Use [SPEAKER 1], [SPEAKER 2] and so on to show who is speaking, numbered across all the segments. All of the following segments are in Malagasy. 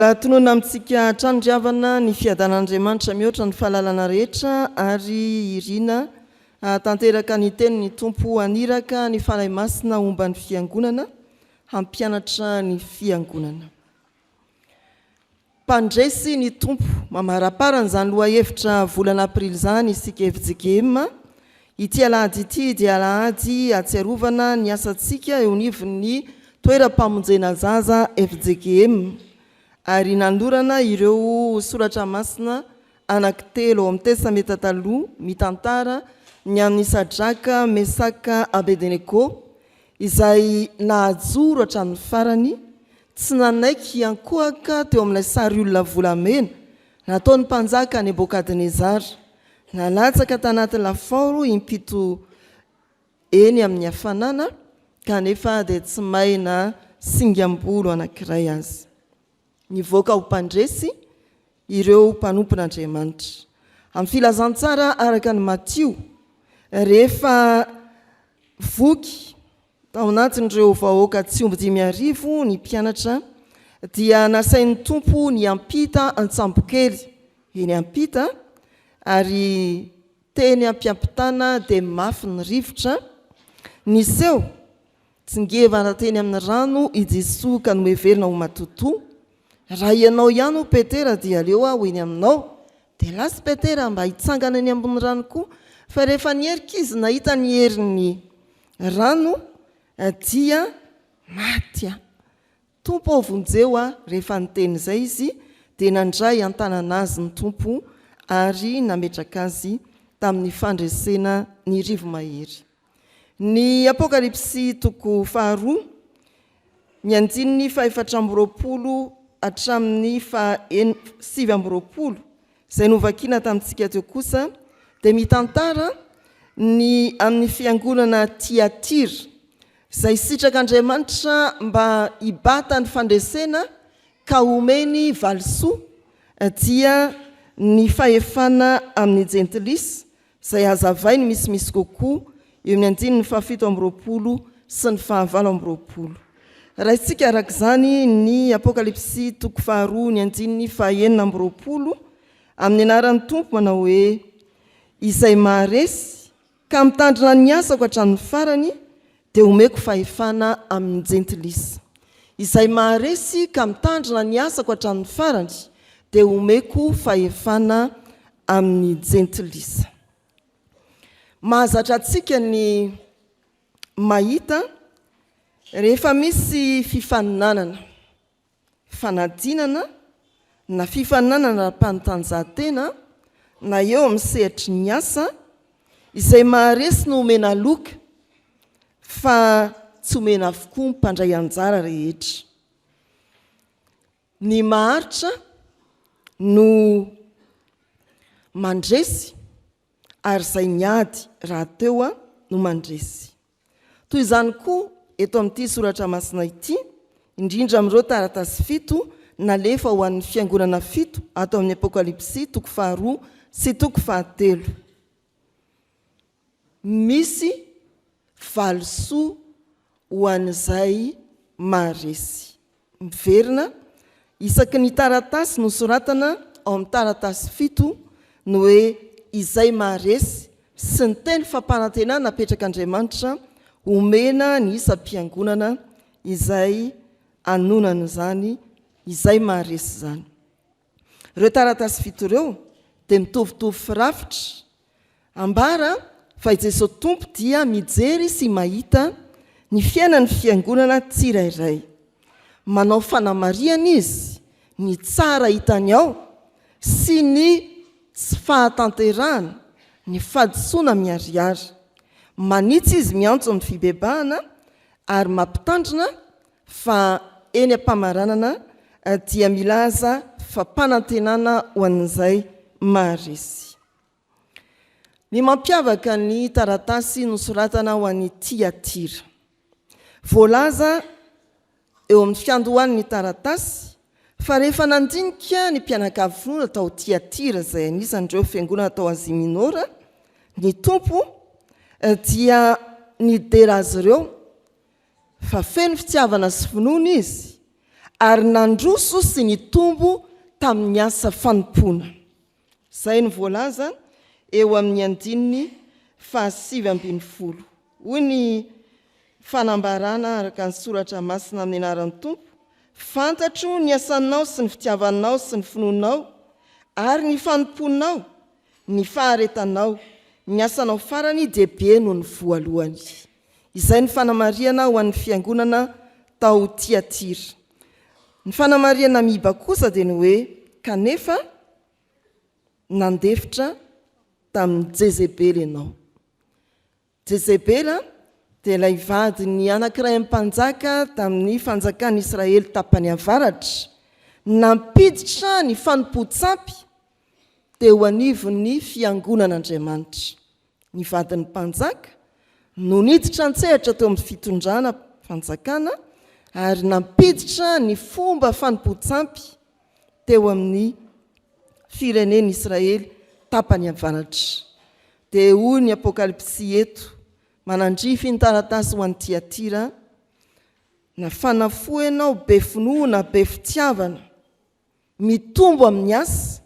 [SPEAKER 1] Tononina amintsika hatrany ry havana ny fiadanan'Andriamanitra mihoatra ny fahalalana rehetra ary irina hahatanteraka ny tenin'ny Tompo haniraka ny Fanahy Masina homba ny Fiangonana hampianatra ny Fiangonana. Mpandresy ny Tompo. Mamaraparana izany lohahevitra volana aprily izany isika fjkm. Ity alahady ity dia alahady ahatsiarovana ny asantsika eo anivon'ny toeram-pamonjena zaza fjkm ary nanolorana ireo soratra masina anankitelo ao amin'ny Testamenta Taloha mitantara ny amin'i Sadraka, Mesaka, Abedenego izay nahajoro hatramin'ny farany, tsy nanaiky hiankohoka teo amin'ilay sariolona volamena nataon'ny mpanjaka Nebokadnezara. Nalatsaka tanaty lafaoro impito eny amin'ny hafanana kanefa dia tsy may na singam-bolo anankiray aza. Nivoaka ho mpandresy ireo mpanompon'Andriamanitra. Amin'ny filazantsara araka an'i Matio, rehefa voky tao anatin'ireo vahoaka tsy omby 5000 ny mpianatra, dia nasain'ny Tompo niampita an-tsambokely eny ampita, ary teny am-piampitana dia mafy ny rivotra. Niseho tsingevana teny amin'ny rano i Jesoa ka noheverina ho matotoa. Raha ianao ihany hoy Petera dia aleo aho eny aminao. Dia lasa Petera mba hitsangana eny ambony rano koa, fa rehefa niherika izy nahita ny herin'ny rano dia maty. Tompo ô vonjeo aho, rehefa niteny izay izy dia nandray an-tanana azy ny Tompo ary nametraka azy tamin'ny fandresena ny rivo-mahery. Ny Apokalypsy toko faharoa, ny andininy fahefatra amby 20 hatramin'ny faha 29 izay novakiana tamintsika teo kosa dia mitantara ny amin'ny fiangonana Tyatira izay sitrak'Andriamanitra mba hibata ny fandresena ka homeny valisoa dia ny fahefana amin'ny jentilisa izay hazavainy misimisy kokoa eo amin'ny andininy fahafito amby 20 sy ny fahavalo amby 20. Raisintsika araka izany ny Apokalypsy toko faharoa ny andininy faha-26 amin'ny anaran'ny Tompo manao hoe, Izay maharesy ka mitandrina ny asako hatramin'ny farany dia homeko fahefana amin'ny jentilisa. Izay maharesy ka mitandrina ny asako hatramin'ny farany dia homeko fahefana amin'ny jentilisa. Mahazatra antsika ny mahita rehefa misy fifaninanana, fanadinana na fifaninanana ara-panatanjahantena na eo amin'ny sehatry ny asa, izay maharesy no omena loka fa tsy omena avokoa ny mpandray anjara rehetra. Ny maharitra no mandresy ary izay miady rahateo no mandresy. Toy izany koa eto amin'ity soratra masina ity, indrindra amin'ireo taratasy fito nalefa ho an'ny fiangonana fito ato amin'ny Apokalypsy toko faharoa sy toko fahatelo. Misy valisoa ho an'izay maharesy. Miverina isaky ny taratasy nosoratana ao amin'ny taratasy fito ny hoe izay maharesy sy ny teny fampanantenana napetrak'Andriamanitra homena ny isam-piangonana izay anonana izany izay maharesy izany. Ireo taratasy fito ireo dia mitovitovy firafitra. Ambara fa i Jesoa Tompo dia mijery sy mahita ny fiainan'ny fiangonana tsirairay. Manao fanamarihana Izy ny tsara hitany ao sy ny tsy fahatanterahana, ny fahadisoana miharihary. Manitsy Izy miantso ny fibebahana ary mampitandrina fa eny am-pamaranana dia milaza fampanantenana ho an'izay maharesy. Ny mampiavaka ny taratasy nosoratana ho an'i Tyatira. Voalaza eo amin'ny fiandohan'ny taratasy fa rehefa nandinika ny mpianakavy finoana tao Tyatira izay anisan'ireo fiangonana tao Azia Minora ny Tompo dia nidera azy ireo fa feno fitiavana sy finoana izy. ary nandroso sy nitombo tamin'ny asa fanompoana. Izay no voalaza eo amin'ny andininy faha-19. Hoy ny fanambarana araka ny Soratra Masina amin'ny anaran'ny Tompo, Fantatro ny asanao sy ny fitiavanao sy ny finoanao ary ny fanompoanao, ny faharetanao, ny asanao farany dia be noho ny voalohany. Izay ny fanamarihana ho an'ny fiangonana tao Tyatira. Ny fanamarihana miiba kosa dia ny hoe, kanefa nandefitra tamin'i Jezebela ianao. Jezebela dia ilay vadin'ny anankiray amin'ny mpanjaka tamin'ny fanjakan'i Israely tapany avaratra, nampiditra ny fanompoan-tsampy teo anivon'ny fiangonan'Andriamanitra. Ny vadin'ny mpanjaka no niditra an-tsehatra teo amin'ny fitondrana fanjakana ary nampiditra ny fomba fanompoan-tsampy teo amin'ny firenen'Israely tapany avaratra. Dia hoy ny Apokalypsy eto, manandrify ny taratasy ho an'i Tyatira, Nafana fo ianao, be finoana, be fitiavana, mitombo amin'ny asa,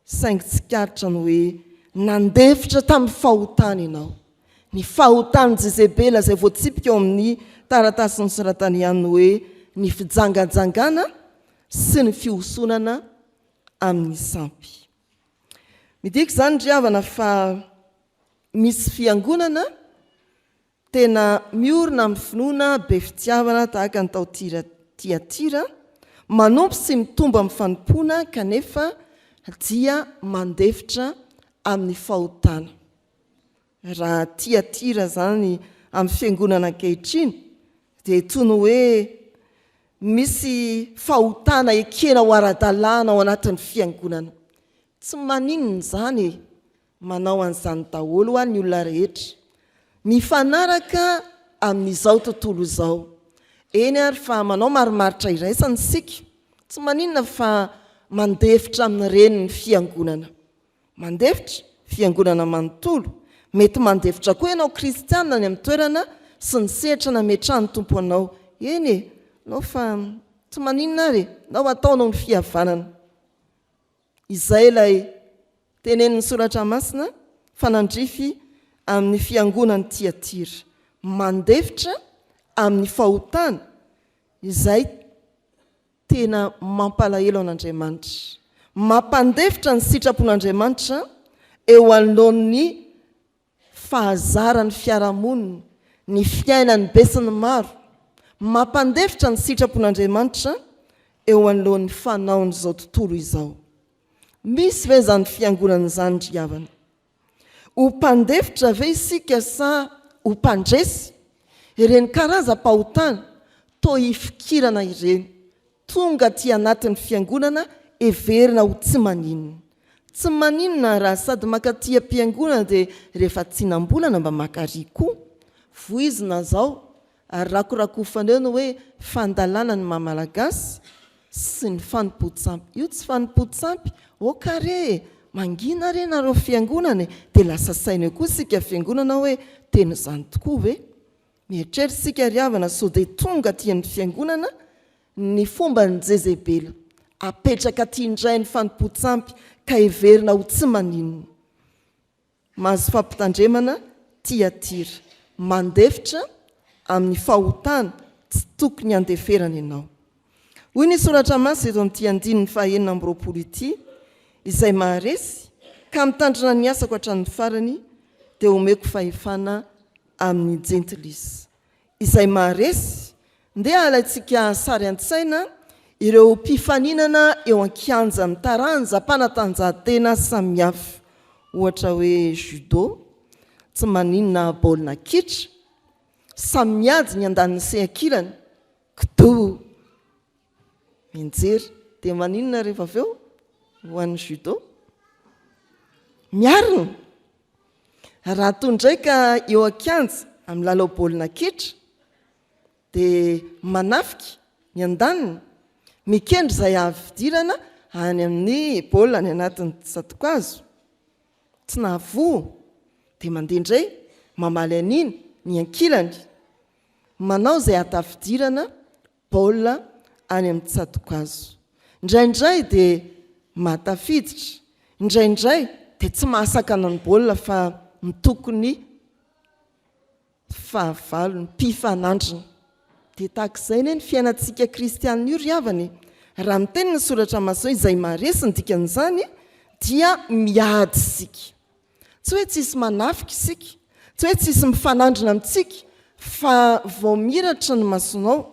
[SPEAKER 1] saingy tsikaritra ny hoe nandefitra tamin'ny fahotana ianao. Ny fahotan'i Jezebela izay voatsipika ao amin'ny taratasy nosoratany ihany ny hoe ny fijangajangana sy ny fihosonana amin'ny sampy. Midika izany ry havana fa misy fiangonana tena miorina amin'ny finoana be fitiavana tahaka ny tao Tyatira, manompo sy mitombo amin'ny fanompoana kanefa dia mandefitra amin'ny fahotana. Raha Tyatira izany amin'ny fiangonana ankehitriny dia toy ny hoe misy fahotana ekena ho ara-dalàna ao anatin'ny fiangonana. Tsy maninona izany e! Manao an'izany daholo hoa ny olona rehetra. Mifanaraka amin'izao tontolo izao. Eny ary fa manao marimaritra iraisana isika. Tsy maninona fa mandefitra amin'ireny ny fiangonana. Mandefitra, fiangonana manontolo. Mety mandefitra koa ianao kristiana any amin'ny toerana sy ny sehatra nametrahan'ny Tompo anao. Eny e, nao fa tsy maninona ary e, nao ataonao ny fihavanana. Izay ilay tenenin'ny Soratra Masina fa nandrify amin'ny fiangonan'i Tyatira. Mandefitra amin'ny fahotana izay tena mampalahelo an'Andriamanitra. Mampandefitra ny sitrapon'Andriamanitra eo anoloan'ny fahazaran'ny fiarahamonina, ny fiainan'ny besinimaro. Mampandefitra ny sitrapon'Andriamanitra eo anoloan'ny fanaon'izao tontolo izao. Misy ve izany fiangonana izany ry havana? Ho mpandefitra ve isika sa ho mpandresy? Ireny karazam-pahotana toa ifikirana ireny, tonga aty anatin'ny fiangonana heverina ho tsy maninona. Tsy maninona raha sady mankaty am-piangonana dia rehefa tsinam-bolana mba maka ary koa. Voizina izao ary rakorakofana eo ny hoe fandalana ny maha Malagasy sy ny fanompoan-tsampy. Io tsy fanompoan-tsampy, ok re e! Mangina re nareo fiangonana e! Dia lasa saina eo koa isika fiangonana hoe tena izany tokoa ve? Mieritreritra isika ry havana sao dia tonga aty amin'ny fiangonana ny fomban'i Jezebela. Apetraka aty indray ny fanompoan-tsampy ka heverina ho tsy maninona. Mahazo fampitandremana Tyatira. Mandefitra amin'ny fahotana tsy tokony handeferana ianao. Hoy ny Soratra Masina eto amin'ity andininy faha 26 ity, Izay maharesy ka mitandrina ny asako hatramin'ny farany dia homeko fahefana amin'ny jentilisa. Izay maharesy Ndeha alaintsika sary an-tsaina ireo mpifaninana eo an-kianjan'ny taranjam-panatanjahantena samihafa, ohatra hoe judo, tsy maninona baolina kitra, samy miady ny andaniny sy ankilany, kido, mianjera, dia maninona rehefa avy eo ho an'ny judo? Miarina! Raha toa indray ka eo an-kianja amin'ny lalao baolina kitra, dia manafika ny andaniny, mikendry izay hahafidirana any amin'ny baolina any anatin'ny tsatokazo. Tsy nahavoa, dia mandeha indray mamaly an'iny ny ankilany, manao izay hahatafidirana baolina. any amin'ny tsato-kazo. Indraindray dia mahatafiditra, indraindray dia tsy mahasakana ny baolina fa mitoko ny fahavalo, ny mpifanandrina. Dia tahaka izay anie ny fiainantsika kristianina io ry havana e! Raha miteny ny soratra masina hoe izay maharesy ny dikan'izany dia miady isika. Tsy hoe tsisy manafika isika, tsy hoe tsisy mifanandrina amintsika fa vao miratra ny masonao,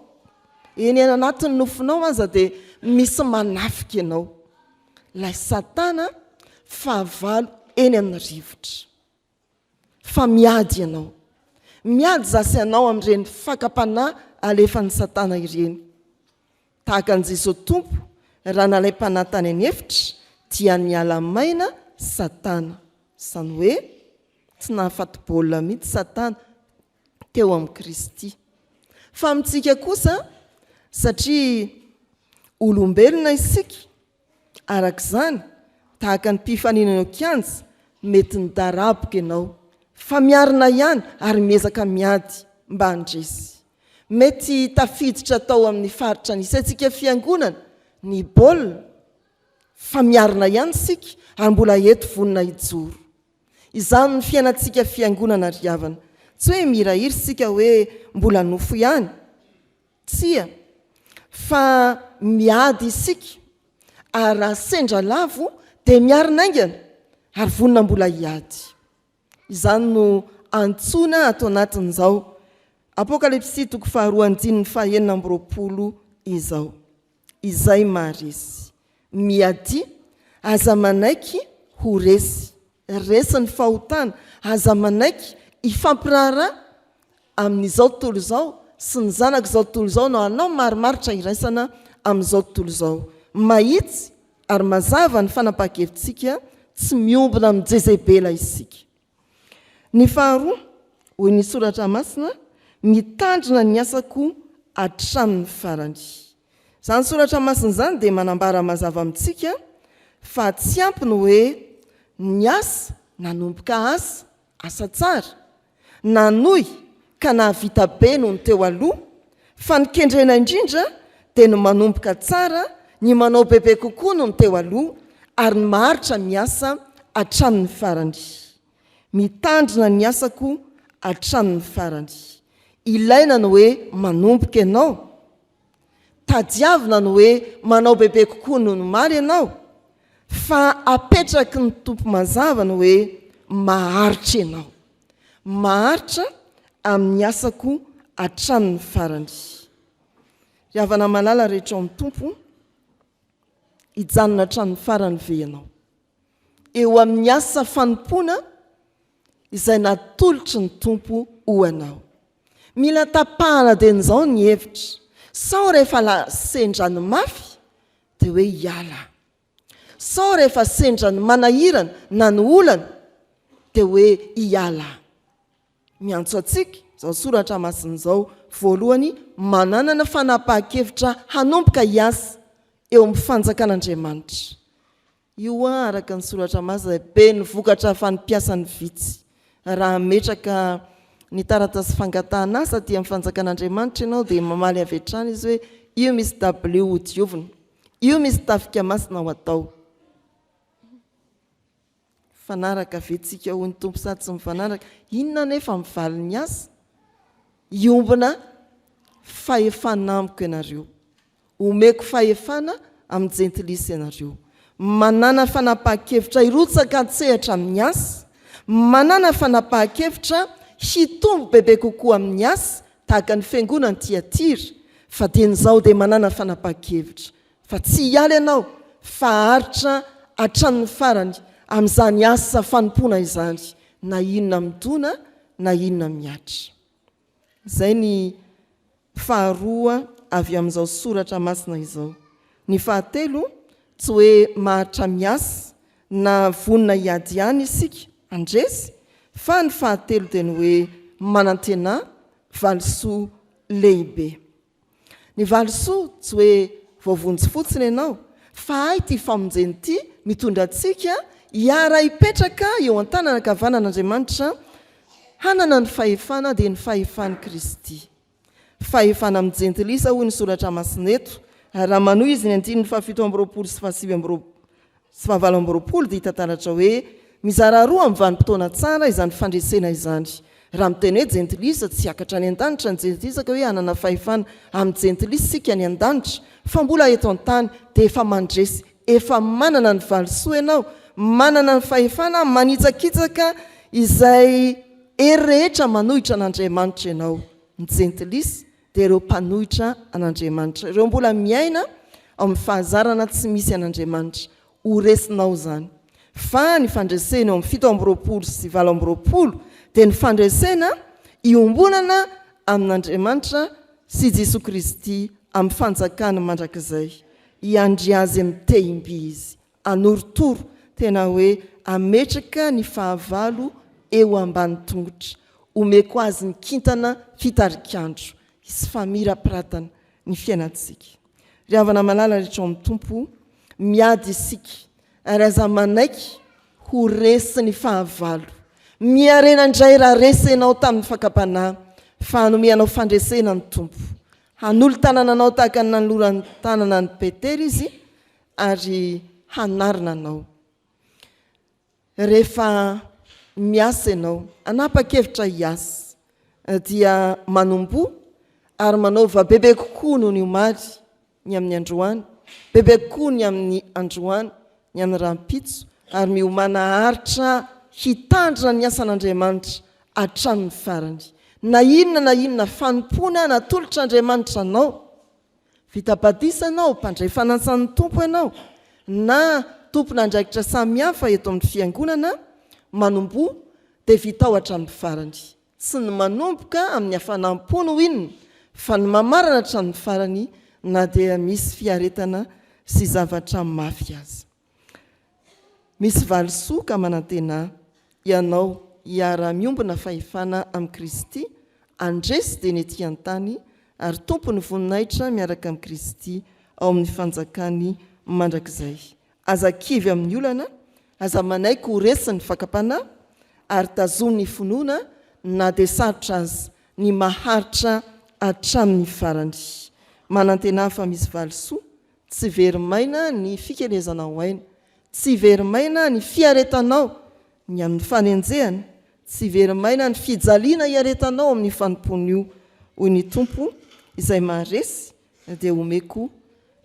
[SPEAKER 1] eny anatin'ny nofinao aza dia misy manafika ianao. Ilay satana fahavalo eny amin'ny rivotra. Fa miady ianao. Miady izaho sy ianao amin'ireny fakam-panahy alefan'i satana ireny. Tahaka an'i Jesoa Tompo, raha nalaim-panahy tany an'efitra, dia niala maina Satana. Izany hoe, tsy nahafaty baolina mihitsy Satana teo amin'i Kristy. Fa amintsika kosa, satria olombelona isika, araka izany, tahaka ny mpifaninana eo an-kianja, mety nidaraboka ianao, fa miarina ihany ary miezaka miady mba handresy. Mety tafiditra tao amin'ny faritra nisy antsika fiangonana ny baolina fa miarina ihany isika ary mbola eto vonona hijoro. Izany ny fiainantsika fiangonana ry havana. Tsy hoe mihirahira isika hoe mbola nofo ihany. Tsia. Fa miady isika ary raha sendra lavo dia miarina haingana ary vonona mbola hiady. Izany no antsoina ato anatin'izao Apokalypsy toko faharoa andininy faha-26 izao. Izay maharesy. Miadia, aza manaiky ho resy. Resy ny fahotana, aza manaiky hifampiraharaha amin'izao tontolo izao sy ny zanak'izao tontolo izao no hanao marimaritra iraisana amin'izao tontolo izao. Mahitsy ary mazava ny fanapahan-kevitsika, tsy miombona amin'i Jezebela isika. Ny faharoa, hoy ny Soratra Masina, mitandrina ny asako hatramin'ny farany. Izany Soratra Masina izany dia manambara mazava amintsika fa tsy ampy ny hoe niasa, nanomboka asa, asa tsara, Nanohy ka nahavita be noho ny teo aloha, fa ny kendrena indrindra dia ny manomboka tsara, ny manao bebe kokoa noho ny teo aloha, ary ny maharitra miasa hatramin'ny farany. Mitandrina ny asako hatramin'ny farany. Ilaina ny hoe manomboka ianao. Tadiavina ny hoe manao bebe kokoa noho ny omaly ianao, fa apetraky ny Tompo mazava ny hoe maharitra ianao. Maharitra amin'ny asako hatramin'ny farany. Ry havana malala rehetra ao amin'ny Tompo, hijanona hatramin'ny farany ve ianao? Eo amin'ny asa fanompoana izay natolotry ny Tompo ho anao. Mila tapahana dieny izao ny hevitra, sao rehefa la sendra ny mafy dia hoe hiala. Sao rehefa sendra ny manahirana na ny olana dia hoe hiala. Miantso antsika izao soratra masina izao, voalohany, mananana fanapahan-kevitra hanomboka hiasa eo amin'ny fanjakan'Andriamanitra. Io araka ny soratra masina dia be ny vokatra fa ny mpiasany vitsy. Raha hametraka ny taratasy fangatahana asa aty amin'ny fanjakan'Andriamanitra ianao dia mamaly avy hatrany izy hoe io misy dabilio ho diovina, io misy tafika masina ho atao. Mifanaraka ve tsika hoy ny Tompo sa tsy mifanaraka? Inona anefa ny valin'ny asa? Hiombona fahefana amiko ianareo. Omeko fahefana amin'ny jentilisa ianareo. Manàna fanapahan-kevitra hirotsaka an-tsehatra amin'ny asa. Manàna fanapahan-kevitra hitombo bebe kokoa amin'ny asa tahaka ny fiangonan'i Tyatira. Fa dieny izao dia manàna fanapahan-kevitra fa tsy hiala ianao fa haharitra hatramin'ny farany amin'izany asa fanompoana izany na inona midona na inona mihatra. Izay ny faharoa avy amin'izao soratra masina izao. Ny fahatelo, tsy hoe maharitra miasa na vonona hiady ihany isika handresy fa ny fahatelo dia ny hoe manantenà valisoa lehibe. Ny valisoa tsy hoe voavonjy fotsiny ianao fa hay ity famonjena ity mitondra antsika hiara-hipetraka eo an-tanana ankavanan'Andriamanitra hanana ny fahefana dia ny fahefan'i Kristy. Fahefana amin'ny jentilisa hoy ny soratra masina eto. Ary raha manohy izy ny andininy faha-27 sy faha-29 sy faha-28 dia hita taratra hoe mizara roa amin'ny vanim-potoana tsara izany fandresena izany. Raha miteny hoe jentilisa, tsy hiakatra any an-danitra ny jentilisa ka hoe hanana fahefana amin'ny jentilisa isika any an-danitra fa mbola eto an-tany dia efa mandresy, efa manana ny valisoa ianao, manana ny fahefana manitsakitsaka izay hery rehetra manohitra an'Andriamanitra ianao. Ny jentilisa dia ireo mpanohitra an'Andriamanitra, ireo mbola miaina ao amin'ny fahazarana tsy misy an'Andriamanitra. Ho resinao izany. Fa ny fandresena eo amin'ny 27 dia ny fandresena iombonana amin'Andriamanitra sy Jesoa Kristy amin'ny fanjakany mandrakizay. Hiandry azy amin'ny tehim-by Izy. Hanorotoro, tena hoe hametraka ny fahavalo eo ambany tongotra. Omeko azy ny kintana fitarikandro. Hisy famirapiratana ny fiainantsika. Ry havana malala rehetra ao amin'ny Tompo, miady isika ary aza manaiky ho resin'ny fahavalo. Miharena indray raha resy ianao tamin'ny fakam-panahy fa hanome anao fandresena ny Tompo. Hanolo-tanana anao tahaka ny nanolorany tanana an'i Petera Izy ary hanarina anao. Rehefa miasa ianao, hanapa-kevitra hiasa, dia manomboha ary manaova bebe kokoa noho ny omaly, ny amin'ny androany, bebe kokoa ny amin'ny androany, ny amin'ny rahampitso, ary miomàna haharitra hitandrina ny asan'Andriamanitra hatramin'ny farany. Na inona na inona fanompoana natolotr'Andriamanitra anao, Vita batisa ianao, mpandray fanantsan'ny Tompo ianao, na tompon'andraikitra samihafa eto amin'ny Fiangonana, manomboha dia vitao hatramin'ny farany. Tsy ny manomboka amin'ny hafanam-po no inona, fa ny mamarana hatramin'ny farany na dia misy fiaretana sy zavatra mafy aza. Misy valisoa ka manantenà ianao hiara-miombona fahefana amin'i Kristy, handresy dia ny ety an-tany ary tompon'ny voninahitra miaraka amin'i Kristy ao amin'ny fanjakany mandrakizay. Aza kivy amin'ny olana, aza manaiky ho resin'ny fakam-panahy, ary tazomy ny finoana na dia sarotra aza ny maharitra hatramin'ny farany. Manantenà fa misy valisoa Tsy very maina ny fikelezanao aina, tsy very maina ny fiaretanao ny amin'ny fanenjehana, tsy very maina ny fijaliana iaretanao amin'ny fanompoana io, hoy ny Tompo, izay maharesy dia homeko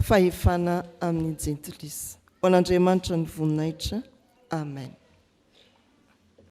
[SPEAKER 1] fahefana amin'ny jentilisa. Ho an'Andriamanitra ny voninahitra. Amen.